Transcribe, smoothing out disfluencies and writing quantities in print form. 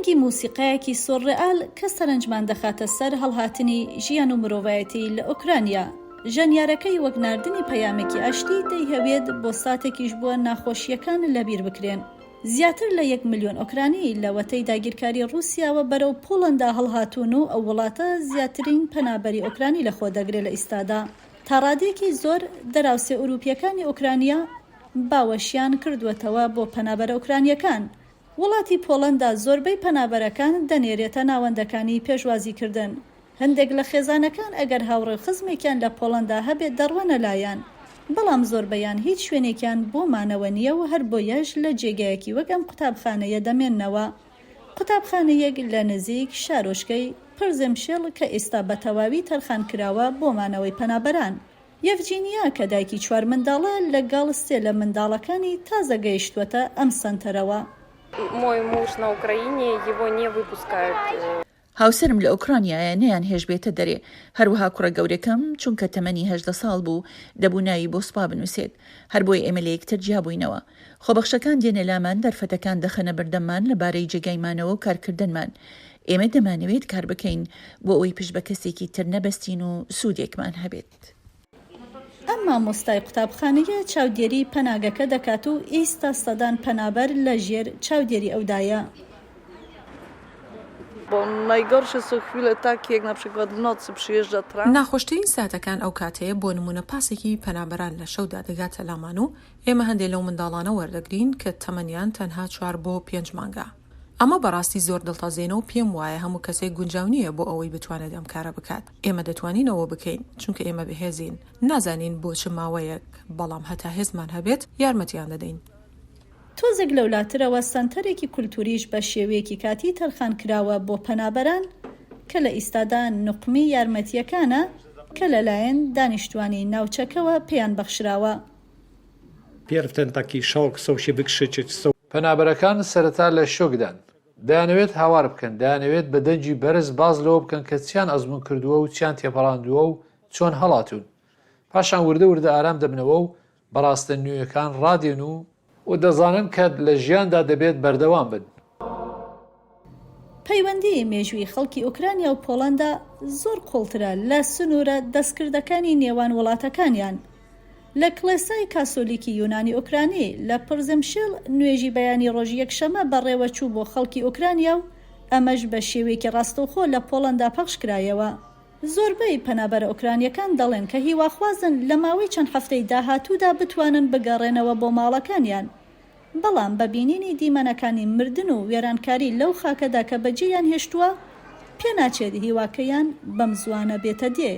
دەنگی مۆسیقایەکی سۆرڕێئال کە سەرنجمان دەخاتە سەر هەڵهاتنی ژیان و مرۆڤایەتی لە ئۆکرانیا. ژەنیارەکەی وەک ناردنی پەیامێکی ئاشتی دەیهەوێت بۆ ساتێکیش بووە ناخۆشییەکان لەبیر بکرێن. زیاتر لە یەک ملیۆن ئۆکرانی لەوەتەی داگیرکاری ڕووسیاوە بەرەو پۆڵەندا هەڵهاتوون و ئەو وڵاتە زیاترین پەنابەری ئۆکرانی لەخۆ دەگرێت لە ئیستادا. تا ڕادەیەکی زۆر دەراوسێ ئوروپییەکانی ئۆکرانیا باوەشیان کردووەتەوە بۆ پەنابەرە ئۆکرانییەکان. وڵاتی پۆڵەندا زۆربەی پەنابەرەکان دەنێرێتە ناوەندەکانی پێشوازیکردن. هەندێک لە خێزانەکان ئەگەر هاوڕێ و خزمێکیان لە پۆڵەندا هەبێت دەڕوەنە لایان، بەڵام زۆربەیان هیچ شوێنێکیان بۆ مانەوە نییە و هەر بۆیەش لە جێگایەکی وەک ئەم قوتابخانەیە دەمێننەوە. قوتابخانەیەک لە نزیک شارۆچکەی پرزێمشێڵ کە ئێستا بە تەواوی تەرخان کراوە بۆ مانەوەی پەنابەران. یەڤجینیا کە دایکی چوار منداڵە لەگەڵ سێ لە منداڵەکانی تازە گەیشتووەتە ئەم سەنتەرەوە. هاوسەرم لە ئۆکرانیایە نەیانهێشت بێتە دەرێ، هەروەها کوڕە گەورەکەم چونکە تەمەنی 18 ساڵ بوو دەبوو ناوی بۆ سوپا بنووسێت، هەر بۆیە ئێمە لە یەکتر جیابووینەوە. خۆبەخشەکان دێنە لامان دەرفەتەکان دەخەنە بەردەممان لە بارەی جێگای مانەوە و کارکردنمان. ئێمە دەمانەوێت کار بکەین بۆ ئەوەی پشت بە کەسێکی تر نەبەستین و سوودێکمان هەبێت. ئەم مامۆستای قوتابخانەیە چاودێری پەناگەکە دەکات و ئیستا سەدان پەنابەر لە ژێر چاودێری ئەودایە. ناخۆشترین ساتەکان ئەو کاتەیە بۆ نموونە پاسێکی پەنابەران لە شەودا دەگاتە لامان و ئێمە هەندێ لەو منداڵانە وەردەگرین کە تەمەنیان تەنها چوار بۆ پێنج مانگە. ئەمە بەڕاستی زۆر دڵتەزێنە و پێم وایە هەموو کەسێک گونجاو نییە بۆ ئەوەی بتوانێت ئەم کارە بکات. ئێمە دەتوانین ئەوە بکەین، چونکە ئێمە بەهێزین. نازانین بۆ چ ماوەیەک، بەڵام هەتا هێزمان هەبێت یارمەتیان دەدەین. تۆزێک لەولاترەوە سەنتەرێکی کولتوریش بە شێوەیەکی کاتی تەرخان کراوە بۆ پەنابەران کە لە ئیستادا نوقمی یارمەتییەکانە کە لەلایەن دانیشتوانی ناوچەکەوە پێیان بەخشراوە. پەنابەرەکان سەرەتا لە شۆکدان. دەیانەوێت هاوار بکەن، دەیانەوێت بە دەنگی بەرز باس لەوە بکەن کە چیان ئەزموون کردووە و چیان تێپەڕاندووە و چۆن هەڵاتوون. پاشان وردە وردە ئارام دەبنەوە و بە ڕاستە نوێیەکان ڕادێن و و دەزانن کە لە ژیاندا دەبێت بەردەوام بن. پەیوەندیی مێژووی خەڵکی ئۆکرانیا و پۆڵەندا زۆر قووڵترە لە سنوورە دەستکردەکانی نێوان وڵاتەکانیان. لە کڵێسای کاسۆلیکی یونانی ئۆکرانی لە پرزمشێل نوێژی بەیانی ڕۆژی یەکشەممە بەڕێوەچوو بۆ خەڵکی ئۆکرانیا و ئەمەش بە شێوەیەکی ڕاستەوخۆ لە پۆڵەندا پەخشکرایەوە. زۆربەی پەنابەرە ئۆکرانییەکان دەڵێن کە هیواخوازن لە ماوەی چەند هەفتەی داهاتوودا بتوانن بگەڕێنەوە بۆ ماڵەکانیان، بەڵام بە بینینی دیمەنەکانی مردن و وێرانکاری لەو خاکەدا کە بەجێیان هێشتووە، پێناچێت هیواکەیان بەم زووانە بێتە دێ.